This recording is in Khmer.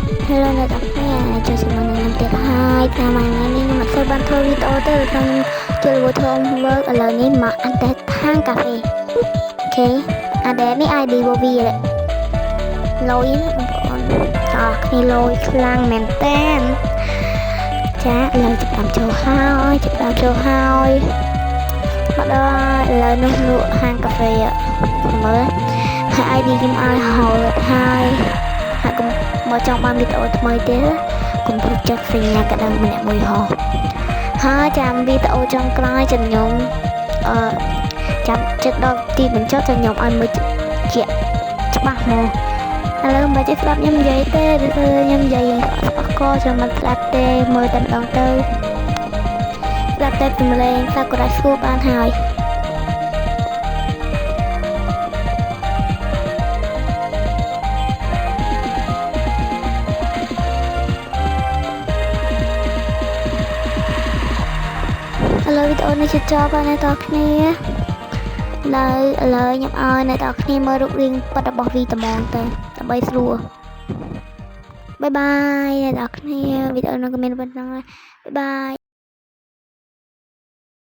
Hello អ្នកទាំងគ្នាចូលជាមួយនឹងខ្ញុំទៀតហើយតាមថ្ងៃនេះខ្ញុំអត់សូវបានធ្វើវីដេអូទេព្រោះខ្ញុំជួយរវល់ធ្វើ homework ឥឡូវនេះមកអន្តេហាងកាហ្វេ OK អាដែលនេះ ID របស់វាលយណាបងប្អូនតោះគ្នាលយខ្លាំងមែនតើចាឥឡូវចាប់តាមចូលហើយចាប់តាមចូលហើយមកដល់ឥឡូវនោះលក់ហាងកាហ្វេមើលហើយ ID ខ្ញុំឲ្យហើយហើយហើយកុំមកចង់បានវីដេអូថ្មីទៀតកុំភ្លេចចុចសញ្ញាកណ្ដឹងម្នាក់មួយហោះហើយចាំវីដេអូចុងក្រោយចាំខ្ញុំអឺចាំចិត្តដល់ទីបញ្ចប់ចាំខ្ញុំឲ្យមើលជាច្បាស់មកឥឡូវមិនបាច់ស្ដាប់ខ្ញុំនិយាយទេគឺខ្ញុំនិយាយស្អកកចាំមិនស្ដាប់ទេមើលតែម្ដងទៅស្ដាប់តែសំឡេង Sakura School បានហើយ ឥឡូវវីដេអូនេះជិតចប់ហើយអ្នកទាំងគ្នាឡើយឥឡូវខ្ញុំឲ្យអ្នកទាំងគ្នាមើលរូបរាងពិតរបស់វីត្មងទៅដើម្បីស្រួល bye bye អ្នកទាំងគ្នាវីដេអូនេះក៏មានប៉ុណ្ណឹងហើយ bye bye.